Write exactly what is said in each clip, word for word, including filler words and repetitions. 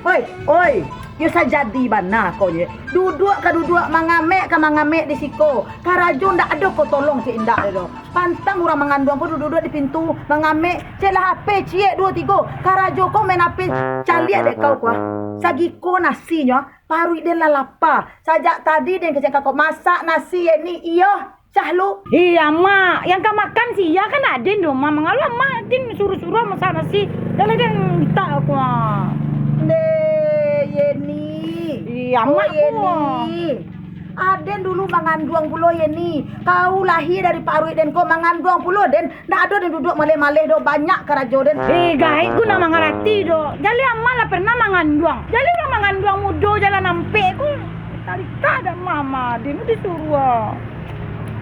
Oi, oi, yo sajadi bana ko ye. Duduak ka duduak, mangamek ka mangamek di siko. Karajo ndak ado ko tolong cek indak doh. Pantang urang manganduang ko duduak di pintu, mangamek, cek lah ape ciek duo tigo. Karajo ko main ape, caliak dek kau kuah. Sagiko nasinyo, paruik den lah lapa. Sajak tadi den kecek kakok masak nasi ye ni, iyo. Cah lu. Ih, Amak, yang ka makan sia kan aden doh, Mak. Mangalah Amak, den suruh-suruh masak nasi. Dah lah, den mintak aku, ah. Ndeh, Yeni. Ih, Amak, oh, Yeni. Aden dulu manganduang pulo, Yeni. Kau lahia dari paruik den ko, manganduang pulo den. Ndak ado den duduak maleh-maleh doh, banyak karajo den. Eh, gaek ku nak mangarati doh. Jaleh Amak lah pernah manganduang. Jaleh urang manganduang mudo jalan ampek ku. Talika dah mama, den tu disuruh, ah.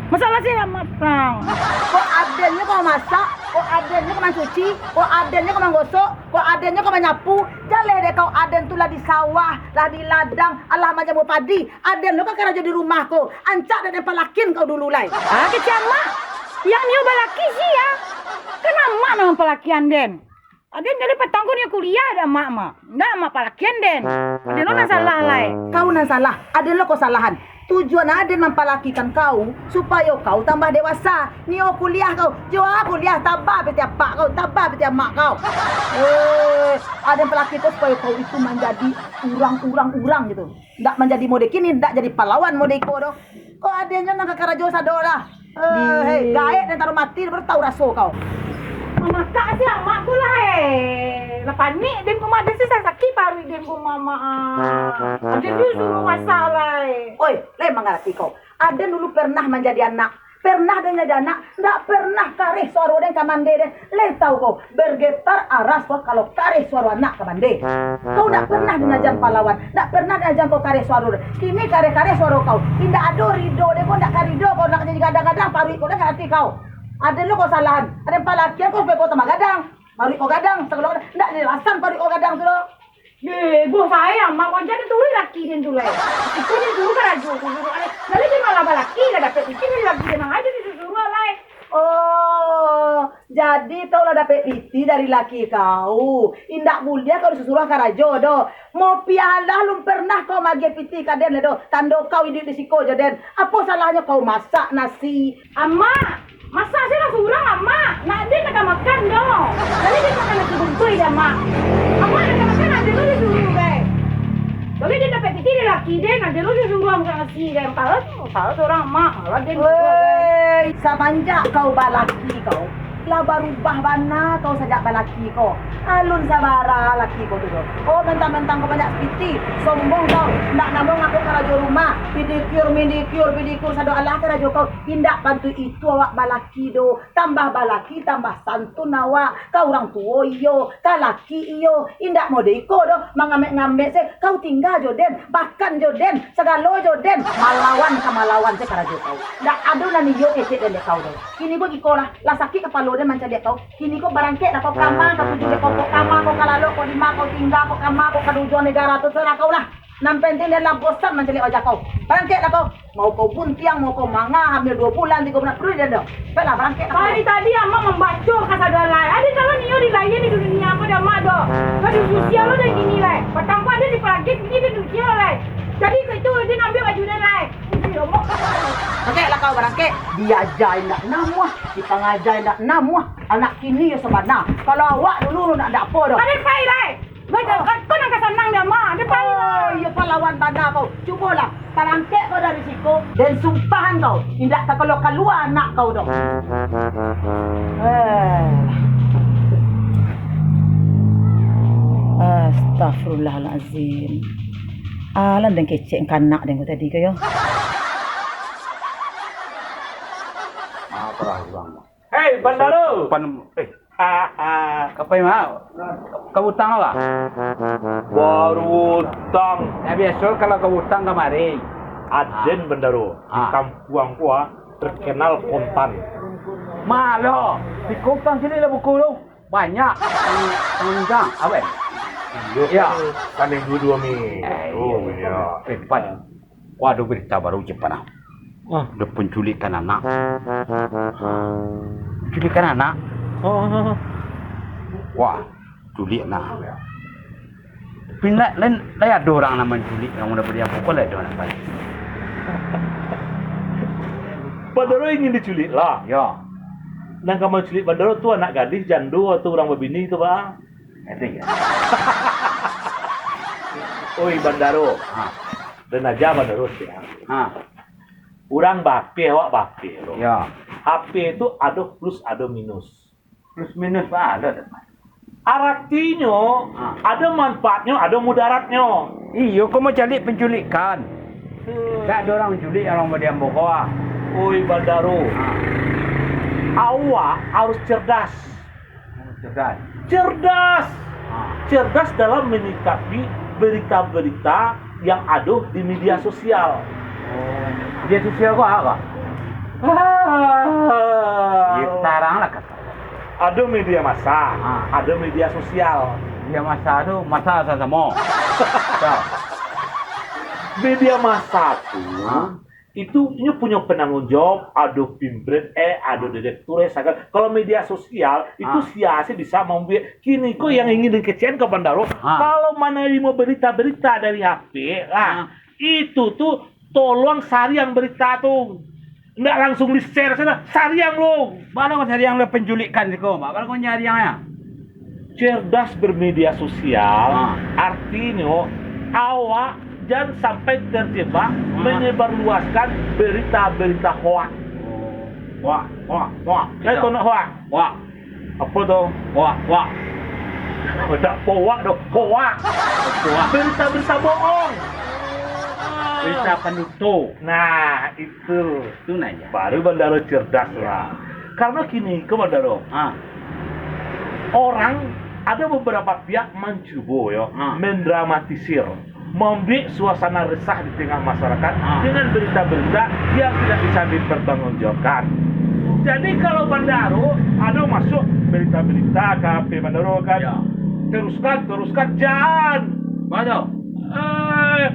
Masalah sih Amak prang. Kok adennyo kau masak, kok adennyo kau mancuci, kok adennyo kau manggosok, kok adennyo kau manyapu. Jaleh dek kau aden tu lah di sawah, lah di ladang, alah manjamua padi. Aden lo ka karajo di rumah ko, ancak dek den palakian kau dulu lai. Ah, kecek Amak, yang nio balaki sia. Kan Amak nan mampalakian den. Aden dari patang ko nio kuliah dek Amak mah. Ndak Amak palakian den. Aden lo nan salah lai. Kau nan salah, aden lo ko salahan. Tujuan aden mampalakikan kau, supayo kau tambah dewasa. Nio kuliah kau, jo kuliah, tabah pitih apak kau, tabah pitih amak kau. Eh, aden palaki kau supayo kau itu manjadi urang-urang urang gitu. Ndak manjadi mode kini, ndak jadi pahlawan mode iko doh. Kok adennyo nan ka karajo sado lah. Eh, hei, gaek den taruah mati, baru tau raso kau. Mamakak si amak ko lah, eh. Lah panik den ko mah, den si sakik paruik den ko mah, mak, ah. Aden tu suruh masak lah, eh. Oi, lai mangarati kau. Aden dulu pernah manjadi anak. Pernah den jadi anak, ndak pernah kareh suaro den ka mande den. Lai tau kau, bergetar aras kau kalau kareh suaro anak ka mande. Kau ndak pernah den ajan pahlawan, ndak pernah den ajan kau kareh suaro den. Kini kareh-kareh suaro kau, indak ado rido den, kau ndak ka rido, kau ndak jadi gadang-gadang paruik kau, den ngarati kau. Aden lo kau salahan, aden palakian kau supayo kau tambah gadang. Paruik kau gadang, sagalo gadang. Ndak jadi alasan paruik kau gadang tu lo. Ye, boh sae amak, wajar den turuik laki den tu lai. Iko den suruh karajo, suruh alai. Jadi den malah balaki, lah dapek pitih dari laki den, nang aden disuruh-suruah lai. Oh, jadi kau lah dapek pitih dari laki kau. Indak buliah kau disuruh-suruah karajo doh. Mopiah lah, lun pernah kau magiah pitih ka den lai doh. Tando kau iduik di siko jo den. Apo salahnyo kau masak nasi? Amak, masak se lah surang, Amak. Nak den nak ka makan doh. Jadi den makan nasi buntuih deh, Amak. Amak nak ka makan, aden lo disuruh, gai. Jadi den dapek pitih dari laki den, aden lo disuruh makan nasi, gai. Salah tu, salah tu urang, Amak. Salah den disuruh, gai. Woi, samanjak kau balaki kau, lah barubah bana kau sajak balaki ko. Alun sabara laki ko tu doh. Oh, mentang-mentang kau banyak pitih, sombong kau, ndak namuah ngaku karajo rumah, pidikur, mindikur, pidikur, sado alah karajo kau. Indak bantuak itu awak balaki doh. Tambah balaki, tambah santun awak. Ka urang tuo iyo, ka laki iyo. Indak mode iko doh, mangamek-ngamek se. Kau tingga jo den, makan jo den, sagalo jo den. Malawan ka malawan se karajo kau. Ndak ado nan iyo kecek den dek kau doh. Kini ko iko lah, lah sakik kapalo den mancaliak kau. Kini ko barangkek lah kau kama, ka tujuah dek kau, kau kama, kau ka lalok, kau dima, kau tingga, kau kama, kau ka tujuah negara tu, terserah kau lah. Nan penting den lah bosan mancaliak wajah kau. Barangkek lah kau. Mau kau buntiang, mau kau manga, hamil duo bulan, tigo bulan, peduli den doh. Baiklah, barangkek lah kau. Tadi-tadi amak mambaco ka sadonyo lai. Aden kalau nio dilahia di dunia ko dek amak doh. Ka disusia lo dari kini lai. Patang ko aden dipalaki, kini den disusia lo lai. Jadi itu den ambiak baju den lai. Barangkek lah kau, barangkek. Diaja indak namuah, dipangaja indak namuah. Anak kini yo sabana. Kalau awak dulu nak ndak apo doh. Aden pai lai. Bai, kau, kau nan ka sanang dek amak. Aden pai lai. Oh, iyo pahlawan bana kau. Cubolah, barangkek kau dari siko. Den sumpahan kau, indak ka kalua-kalua anak kau doh. Eh. Astagfirullahalazim. Alah, den kecek ka anak den ko tadi ko yo. Apo lah urang? Hei, Bandaro! Pan-, eh, ah, ah. Kapai, Mak? Ka butang lah? Baru utang. Ya, biaso kalau ka butang kamari. Aden, Bandaro. Di kampuang ko, ah, terkenal kontan. Malo, di kontan sini lah buku tu. Banyak. Tang-, tanggang, apo? Iyo, kan, kan yang duo-duo ni. Eh, oh, iyo. Eh, Pan. Ko ado berita baru, Cik Panah. Ah. Ado penculikan anak. Penculikan anak? Oh. Wah, culik nah. Minat lain, lai ado urang nan manculik, urang mudo badiam pokok, lai ado nan paling. Bandaro ingin diculik lah. Yo. Nan ka manculik Bandaro tu anak gadih, jando, atau urang babini tu, Bang? Ngerti nggak? Oi, Bandaro. Ha. Dan aja Bandaro siang. Ha. Urang ba-H P, awak ba-H P lo. Yo. H P tu ado plus, ado minus. Plus minus mah ado, Mat. Aratinyo, ha, ado manfaatnyo, ado mudaratnyo. Iyo, ko mancaliak panculikan. Hmm. Dak ado urang manculik, urang badiam boko ah. Oi, Bandaro. Ha. Awak harus cerdas. Cerdas. Cerdas. Ha. Cerdas dalam menyikapi berita-berita yang ado di media sosial. Oh, media sosial ko apo? Ah. Yo, tarang lah, kata. Ado media massa, ah, ado media sosial. Media massa tu massa samo-samo. Yo. Media massa tu, ah, itu inyo punyo penanggung jawab, ado pimpinan eh, ado direktur eh, sagalo. Kalau media sosial, itu, ah, sia sih bisa mambuek. Kini ko yang ingin dikecekan ka Bandaro, ah, kalau manarimo berita-berita dari H P, ah, ah, itu tu tolong sariang berita tu. Ndak langsung di-share sajo, sariang lo. Baa lo sariang lo penculikan siko, Mak? Baa lo nyariang ya? Cerdas bermedia sosial, ah, artinyo awak jan sampai terjebak, ah, menyebarluaskan berita-berita hoak. Oh, hoak, hoak, hoak. Eh, gitu. Kono hoak. Hoak. Apo tu? Hoak, hoak. Oh, dak powak doh, hoak. Hoak. Berita-berita bohong. Berita penduto. Nah, itu. Itu nanya. Baru Bandaro cerdas lah. Karena kini ko Bandaro. Ah. Orang, ada beberapa pihak mencubo yo, ah, mendramatisir, mambuek suasana resah di tengah masyarakat, ah, dengan berita-berita yang tidak bisa dipertanggungjawabkan. Jadi, kalau Bandaro ado masuk berita-berita ka H P Bandaro kan, ya, teruskan, teruskan, jan. Batua. Eh,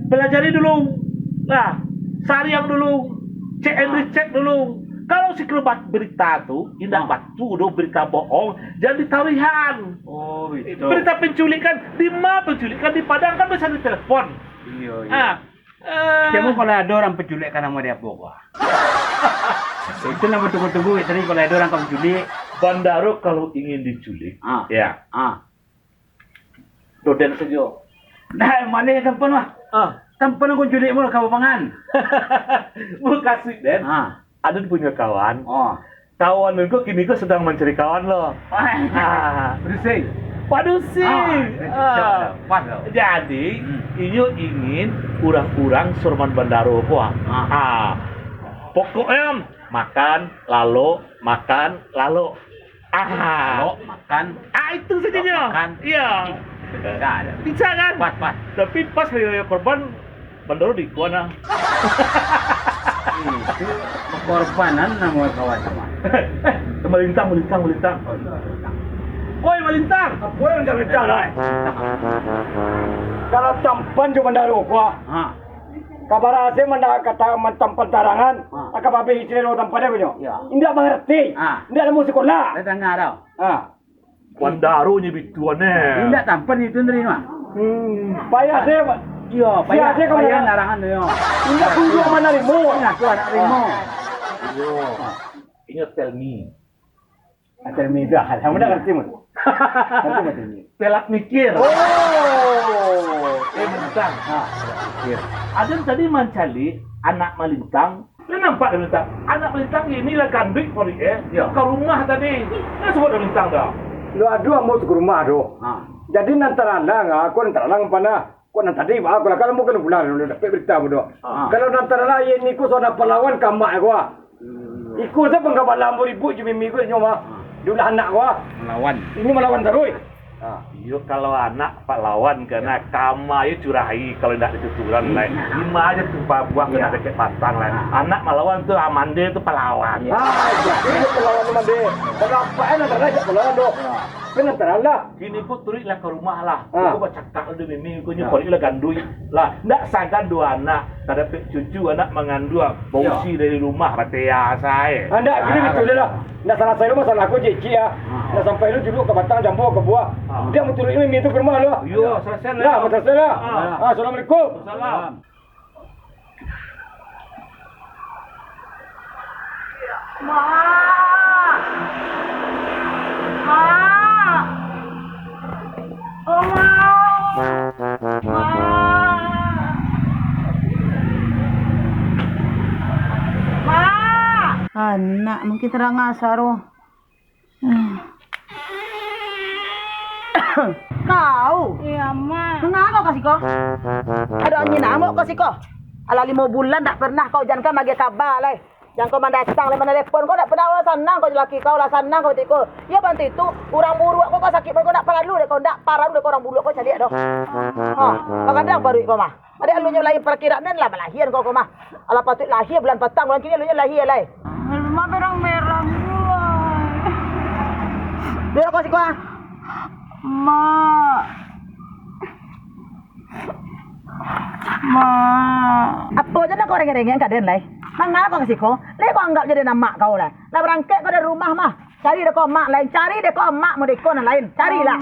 pelajari dulu. Nah, sariang dulu. Cek and, ah, recheck dulu. Kalau sikilo bat-, berita tu indak, ah, batua doh, berita bohong, jan ditaruihan. Oh, betul. Berita penculikan, di ma penculikan? Di Padang kan bisa ditelepon. Iyo, iyo. Ah, eh. Cuma kalau ado urang penculik kan namo di apo ko? Itu namo tunggu-tunggu, tadi kalau ado urang ka penculik. Bandaro kalau ingin diculik, ah, ya. Ah. Doden sajo. Nah, mano tampan mah? Ah. Tampan ko culik mah ka lapangan. Mukasuik den. Ah. Aden punyo kawan. Oh. Kawan den ko kini ko sedang mancari kawan lo. Ah. Padusi. Padusi. Ah, cocok. Ah. Pas lo. Jadi, hmm, inyo ingin urang-urang sarupo Bandaro ko, ah. Ah. Ah. Pokoknyo makan, lalok, makan, lalok. Ah. Lalok, makan. Ah, itu sajonyo. Lalok, makan. Iyo. Bisa, bisa kan? Pas, pas. Tapi pas hari raya Korban, Bandaro diikuan ah. Itu pangorbanan namo kawan samo. Eh, Malintang, Malintang, Malintang. Oh, iya, Malintang. Woi, Malintang, Malintang, lai. Kalau tampan jo Bandaro ko, ah. Ha. Ka bara se manda-, kata mantampan tarangan, ha, ka babeh isi lo tampan dia punyo. Ya. Indak mangarati. Ha. Indak namuah sikolah. Indak tangah tau. Ha. Bandaro nyo bituan, eh. Indak tampan itu nerima. Hmm, payah se, Pak. Iyo, payah, payah, payah narangan tu, yo. Indak kunjuang manarimo. Indak tu anak rimo. Iyo. Inyo tell me. Macam ni dah. Kamu dah ngerti, Mun? Ngerti macam ni. Telat mikir. Oh. Eh, Malintang. Ha, telat mikir. Aden tadi mancaliak anak Malintang. Lah nampak dek Malintang. Anak Malintang iko lah kanduik paruik, eh. Yo. Ka rumah tadi. Lah sabuik Malintang dah. Lo ado ambo tu ka rumah tu. Ha. Jadi nan taralang, aku nan taralang panah. Kok nan tadi, bah, kalau, kalau mungkin pulang dulu, dapek berita bodoh. Ah. Kalau nan taralah, ini ku saudara pahlawan kamak aku, ah. Hmm. Iko saja panggabalan baribu je mimi ku nyo, ah. Ah. Diulah anak ku, ah. Melawan. Ini melawan taruih. Ah. Iyo, kalau anak pahlawan, kena kama yo curahi, kalau indak dituturan, lai. Lima aja tu buah kena dekek batang, lai. Ah. Anak malawan tu, ah, mande tu pahlawan. Ah, jadi pahlawan tu mande. Kalau apa, eh, nan taralah, jak pahlawan tu. Ah. Kan taranlah. Kini ko turuiklah ka rumah lah. Ah. Ko bacakak lah dek Mimi, ko nyo paruik lah ganduik lah. Ndak sagan duo anak, ka dapek cucu anak manganduang, bausi dari rumah, batea sae. Ah, ndak, kini batua lah. Ndak salasai lo masalah ko, Cik, ah. Ndak sampai lo juluak ka batang, jambu ka buah. Dia maturuik Mimi tu ka rumah lo. Iyo, salasai lah. Nah, salasai lah. Ah. Ah, assalamualaikum. Salam. Mak! Mak! Oh, Mak! Mak! Mak! Anak mungkin tadanga suaro. Kau? Iya, Mak. Manga kau ka siko? Ado angin amok ka siko. Alah limo bulan dak pernah kau, jan kan maagiah kaba lai. Jan kau mandatang lai, manalepon kau dak pernah. Lah sanang kau jo laki kau, lah sanang kau tiko. Yo bantu itu, urang buruak kau, kau sakik parut kau dak paralu dek kau, dak paralu dek kau urang buruak kau caliak doh. Ha, bakadang paruik kau mah. Ado alunyo lahia parakiraan den lah malahian kau, kau mah. Alah patuik lahia bulan patang, bulan kini alunyo lahia lai. Rumah berang-berang juo. Duduak kau siko ah. Mak. Mak. Apo se nak kau rengek-rengek ka den lai? Manga kau ka siko? Lai kau anggap se den amak kau lai. Lah barangkek kau dari rumah mah. Cari dek kau amak lain, cari dek kau amak modeko nan lain, carilah.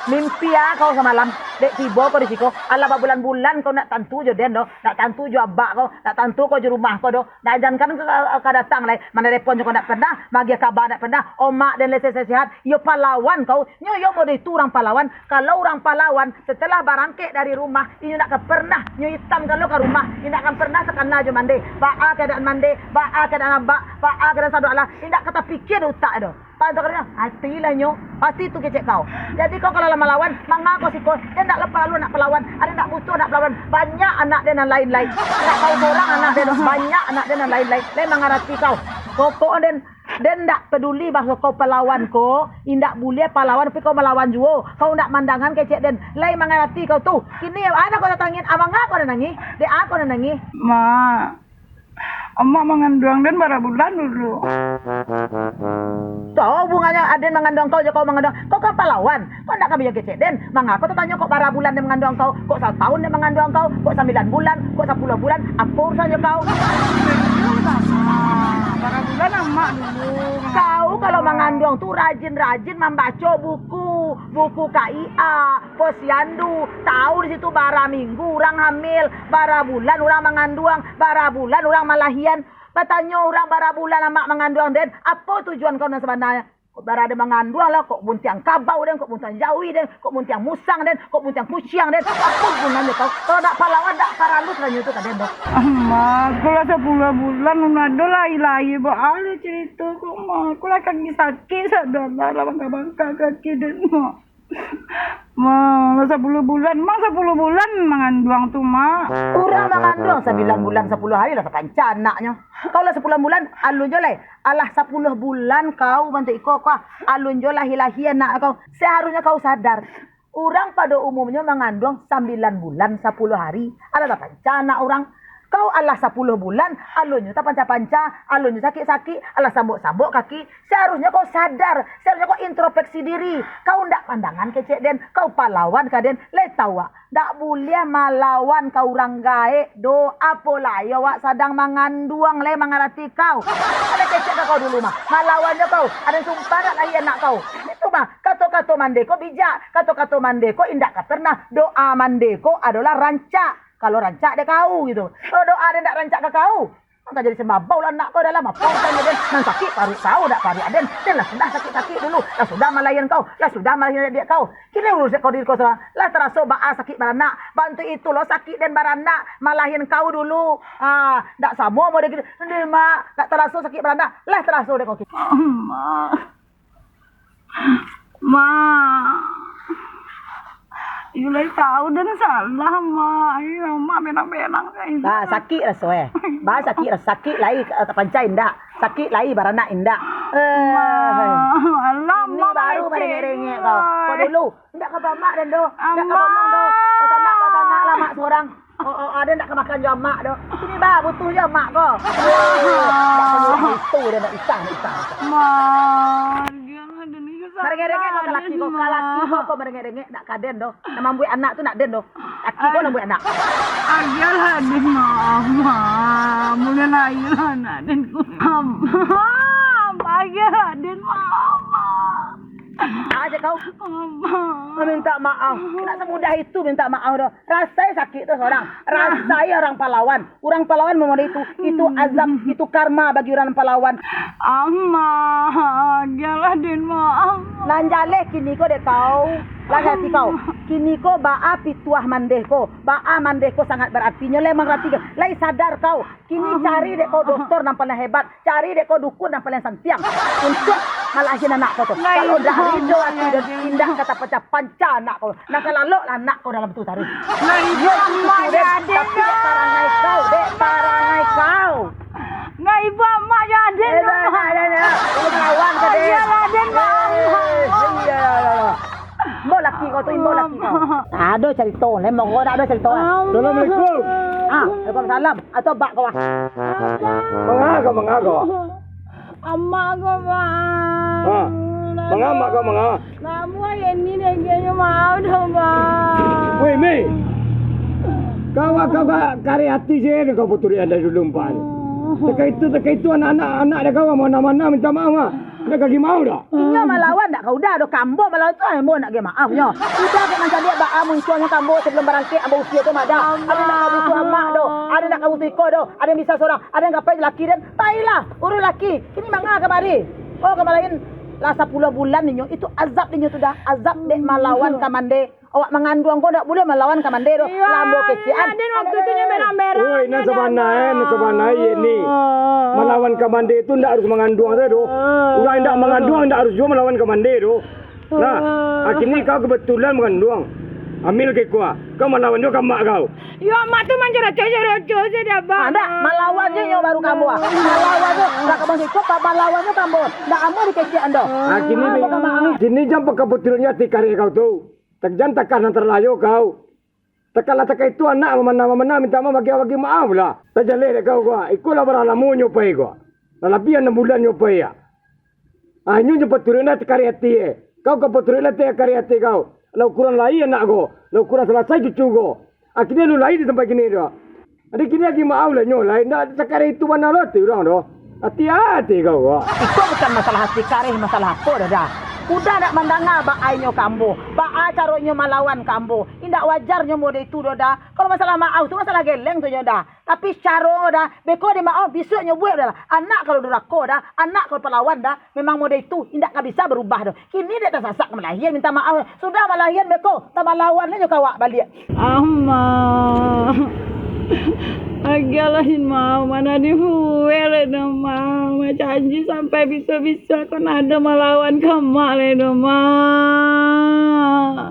Mimpi ah kau samalam, dek tibo kau di siko, alah babulan-bulan kau ndak tantu jo den doh, ndak tantu jo abak kau, ndak tantu kau jo rumah kau doh, ndak jankan kau ka, ka datang lai, manalepon jo kau ndak pernah, maagiah kaba ndak pernah, amak den lai sehat-sehat, iyo palawan kau, nyo iyo mode itu urang palawan, kalau urang palawan, setelah barangkek dari rumah, inyo ndak ka pernah, nyo itam kalau ka rumah, indak akan pernah takana jo mande, baa keadaan mande, baa keadaan abak, baa keadaan saudara, indak ka tapikia di utak doh. Pantau ka dengar, ati lah nyo, pasti tu kecek kau. Jadi kau kalau lah malawan, manga kau siko, den ndak lah paralu nak palawan, ado ndak butuh nak palawan. Banyak anak den nan lain lai. Ndak kau sorang anak den, banyak anak den nan lain lai. Lai mangarati kau. Pokok den, den ndak peduli baso kau palawan ko, indak buliah palawan, tapi kau malawan juo. Kau ndak mandangan kecek den. Lai mangarati kau tu. Kini, ado kau tatangih, ah, manga kau nan nangih? Dek a kau nan nangih? Mak. Amak manganduang den bara bulan dulu? Tau hubungannyo aden manganduang kau jo kau manganduang. Kau kan palawan. Kau ndak ka bilang kecek den. Manga kau tatanyo kok bara bulan den manganduang kau, kok satahun den manganduang kau, kok sambilan bulan, kok sapuluah bulan. Apo urusannyo kau? Bara bulan amak dulu. Kau kalau manganduang tu rajin-rajin mambaco buku, buku K I A, Posyandu, tau di situ bara minggu urang hamil, bara bulan urang manganduang, bara bulan urang malahian. Batanyo urang bara bulan amak manganduang den, apo tujuan kau nan sabananyo? Kok bara den manganduang lah, kok buntiang kabau den, kok buntiang jawi den, kok buntiang musang den, kok buntiang kuciang den, apo gunonyo kau? Kalau ndak palawan, ndak paralu tanyo tu ka den doh. Amak, kok lah sapuluah bulan, mun ado lai-lai, baa lah carito kok, Mak. Kok lah kaki sakik, sadar lah, lah bangka-bangka kaki den, Mak. Ma, lah sapuluah bulan, Mak, sapuluah bulan manganduang tu, Mak. Urang manganduang sambilan bulan sapuluah hari lah tapanca anaknyo. Kau lah sapuluah bulan, alun jo lai. Alah sapuluah bulan kau bantuak iko, kau alun jo lahia-lahia anak kau. Saharuihnyo kau sadar, urang pado umumnyo manganduang sambilan bulan sapuluah hari, alah tapanca anak urang. Kau alah sapuluah bulan, alunnyo tapanca-panca, alunnyo sakik-sakik, alah sambok-sambok kaki. Saharuihnyo kau sadar, saharuihnyo kau introspeksi diri. Kau ndak pandangan kecek den, kau palawan ka den, lai tau wak. Ndak buliah malawan ka urang gaek doh, apo lai awak sadang manganduang, lai mangarati kau. Ado kecek ka kau dulu mah, malawan jo kau, ado sumpah ndak lahia anak kau. Itu mah, kato-kato mande ko bijak, kato-kato mande ko indak ka pernah, doa mande ko adolah rancak. Kalau rancak dek kau gitu. Kalau doa den ndak rancak ka kau, mangko jadi sambabau lah anak kau dalam. Apo urusan den? Nan sakik paruik kau, dak paruik aden. Den lah sudah sakik-sakik dulu, lah sudah malahian kau, lah sudah malahian adiak kau. Kini urusan kau diri kau surang, lah taraso baa sakik baranak. Bantuak itu lo sakik den baranak, malahian kau dulu. Ah, ndak samo model gitu. Ndeh, Mak, ndak taraso sakik baranak, lah taraso dek kau. Mak. Mak. Iyo lai tau den salah, Mak. Iyo, Mak benang-benang sajo. Nah, sakik raso, eh. Bah, sakik raso, sakik lai, eh, tapanca indak? Sakik lai baranak indak? Eh. Mak, alah, Mak, baru leceh marengek-rengek kau. Kau dulu, indak ka bamak den doh. Indak ka bamak doh. Batanak, batanak lah mak surang. Oh, oh, ado ndak ka makan jo amak doh. Kini bah, butuh jo amak ko. Ndak perlu itu dah, ndak usah, ndak usah, ndak usah. Ma, jangan ado ni ka salah. Rengek-rengek kau ka laki kau, ka laki kau, kau marengek-rengek, nak ka den doh. Nak mambuek anak tu nak den doh. Laki kau nak buek anak. Agiahlah den maaf, Ma. Mulai lahia lah anak den ko. Agiahlah den maaf, Ma. Aja kau. Amak. Meminta maaf. Tidak semudah itu minta maaf doh. Rasai sakik tu sorang. Rasai orang pahlawan. Urang pahlawan memang itu, itu azab, itu karma bagi urang pahlawan. Amak, agiahlah den maaf. Nan jaleh kini ko dek kau, lah hati kau. Kini ko baa pituah mandeh ko, baa mandeh ko sangat baratinyo, lai mangarati ko. Lai sadar kau. Kini cari dek kau doktor nan paling hebat, cari dek kau dukun nan paling santiang. Untuak malahian anak kau tu. Kalau dak rido ati dan indak ka tapanca-panca anak kau. Nah, ka lalok lah anak kau dalam tu taruih. Nah, iyo, itu amak tu, den. Tapi dek parangai kau, dek parangai kau. Nah, ibu amak jo aden. Eh, dah, dah, dah, dah. Lu melawan ka den. Agiahlah den maaf. Eh, iya, iya, iya. Imbau laki kau tu, imbau laki kau. Tak ado carito, lemong kau tak ado carito, eh. Assalamualaikum. Ah, waalaikumsalam. Atau bak kau, ah. Manga kau, manga kau. Amak ko, Bang. Ha. Manga amak ko, manga? Namuah Yeni dek inyo maaf doh, Bang. Weh, Mi. Kau, kau ka kareh ati se kau paturuik dari dulu, Bang. Takah itu, takah itu anak-anak, anak dek kau, mana-mana minta maaf, ah. Nak kaki mau dah? Inyo malawan dak ka udah doh, kambo malawan tu, ambo nak ge maaf nyo. Udah kok mancaliak baa muncuanyo kambo sabalum barangkek ambo usia tu, madah. Ado nak kabutuh amak doh, ado nak kabutuh iko doh, ado bisa sorang, ado ngapai laki den, pailah, urus laki. Kini manga kamari. Oh, kamari lah sapuluah bulan inyo, itu azab inyo tu dah, azab dek malawan kamande. Awak manganduang ko ndak buliah malawan kamande doh. Iyo, lah ambo kecekan. Raden waktu tu nyo merah-merah. Oi, nan sabana, eh, nan sabana, iyo ni. Malawan kamande tu ndak harus manganduang sajo doh. Urang indak manganduang ndak harus juo malawan kamande doh. Nah, akhirnyo kau kebetulan manganduang. Ambil ke kuah. Kau malawan juo ka amak kau. Iyo, amak tu manjerocoh-jerocoh sajo, Bang. Ah, ndak, malawan juo nyo baru kambo. Malawan juo, ndak ka bangkik, kau malawan juo kambo. Ndak amuah dikecekan doh. Akhirnyo, kini jan pakai kebetulan ati kareh kau tu. Jan takah nan talayo kau. Takah lah takah itu anak mamana-mamana minta maaf, bagi-bagi maaf lah. Tajaleh dek kau ko. Iko lah bara lamo nyo pai ko. Lah labiah anam bulan nyo pai ya. Ah, inyo nyo paturuik lah kareh ati eh. Kau ka paturuik lah kareh ati kau. Lah ukuran lai anak ko. Lah ukuran salasai cucu ko. Akhirnyo lu lai di tampek kini tu. Jadi kini agi maaf lah nyo lai. Ndak sakareh itu bana lo ati urang tu. Ati-ati kau ko. Iko bukan masalah ati kareh, masalah apo, Doda. Udah ndak mandanga baa inyo ka ambo, baa caro inyo malawan ka ambo. Indak wajar nyo mode itu, Doda. Kalau masalah maaf tu masalah geleng tu nyo, Da. Tapi caro, Da, beko di maaf, bisuak nyo buek, Da. Anak kalau durako, Da, anak kalau palawan, Da, memang mode itu, indak ka bisa barubah, Da. Kini dek tasasak ka malahian, minta maaf. Sudah malahian beko, tamalawan nyo ka awak baliak. Ama. Agiahlah, Din, maaf. Mana dihuwek lai doh, Ma. Majanji sampai bisa-bisa ko ndak ado malawan ka Mak lai doh, Ma.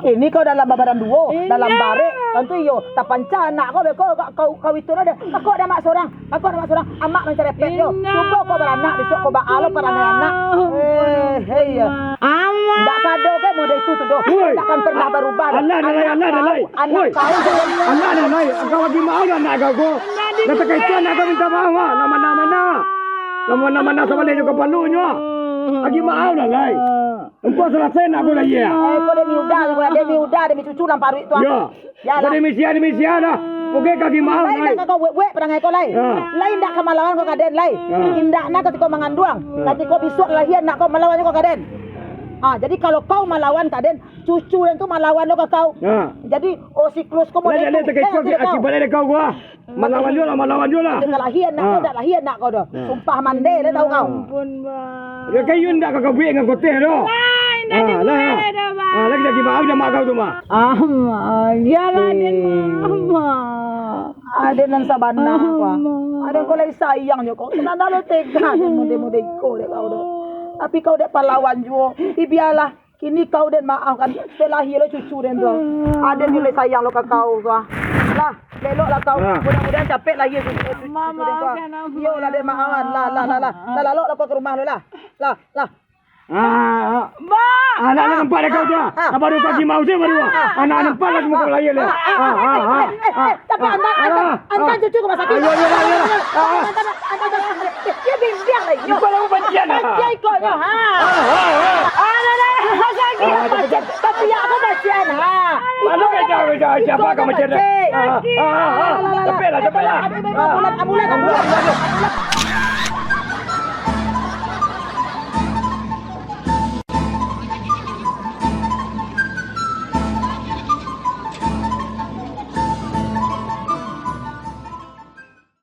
Ini kau dalam babadan duo, dalam barek, tantu iyo, tapanca anak kau, beko kau, kau, kau itu lah deh. Kau ada mak sorang. Aku anak surang, amak mancarepet yo. Inna. Cubo kau baranak, bisuak kau baa lo parangai anak. Eh, hei, ya. Amak. Ndak kado ke mode itu tu doh. Woi. Takkan pernah barubah doh. Alah, alah, alah, alah. Anak kau tu. Alah, alah, alah. Kau agi maaf lah anak kau ko. Dah takah itu anak kau minta maaf, ah. Lah mana-mana. Lah mana-mana sabaleh jo kapalonyo, ah. Agi maaf lah, lai. Engkau salasai anak kau lah, iya. Eh, kau demi udah, kau demi udah, demi cucu nan paruik tu, ah. Ya. Yalah. Kau demi sia, demi sia dah. Oke, kaki mahal, lai. Lai ndak ka kau buek-buek parangai kau, lai. Ha. Lai ndak ka malawan kau ka den, lai. Ha. Indak nak katiko manganduang. Ha. Katiko bisuak lahia nak kau malawan kau ka den. Ha, jadi kalau kau malawan ka den, cucu den tu malawan lo ka kau. Ha. Jadi, oh, siklus kau model tu. Lai, lai, lai, lai, akibat dari kau gua. Malawan juo lah, malawan juo lah. Ndak ka lahia nak kau, ndak lahia nak kau doh. Ha. Sumpah mande lah tau kau. Ampun, Bang. Ya, kayu ndak ka kabuik dengan koteh doh. Lai, ndak dibuek doh, Bang. Ah, lagi-lagi maaf dah mak kau tu, Mak. Ah, Mak. Iyalah, den, Mak. Aden nan sabana, Mak. Aden kau lai sayang jo kau. Nan lo tega, den mode-mode iko dek kau doh. Tapi kau dek palawan juo. Ih, bialah. Kini kau den maafkan, sudah lahia lo cucu den tu. Aden nyo lai sayang lo ka kau tu, ah. Lah, elok lah kau. Mudah-mudahan capek lahia cucu, cucu den tu, ah. Iyolah, den maafkan. Lah, lah, lah, lah. Lah, lalok lah kau ka rumah lo lah. Lah, lah. Ah, ah. Anak lah nampak dek kau tu, ah. Baru pagi mau se baru, ah. Anak nampak lah muko lahia lo. Ah, ah, ah. Eh, eh, eh, tapi antar, antar, antar cucu ke rumah sakit. Ayo, ayo, ayo. Ah, ah. Antar, antar, antar, antar. Dia bimbang lah, yo. Kau lalu bancian, ah. Bancian kau, yo, ha. Ah, ah, ah. Alah, alah. Mana kerja, kerja, kerja, apa kamu cerita? Ah, ah, ah, ah. Capeklah, capeklah. Ambulan, ambulan, ambulan.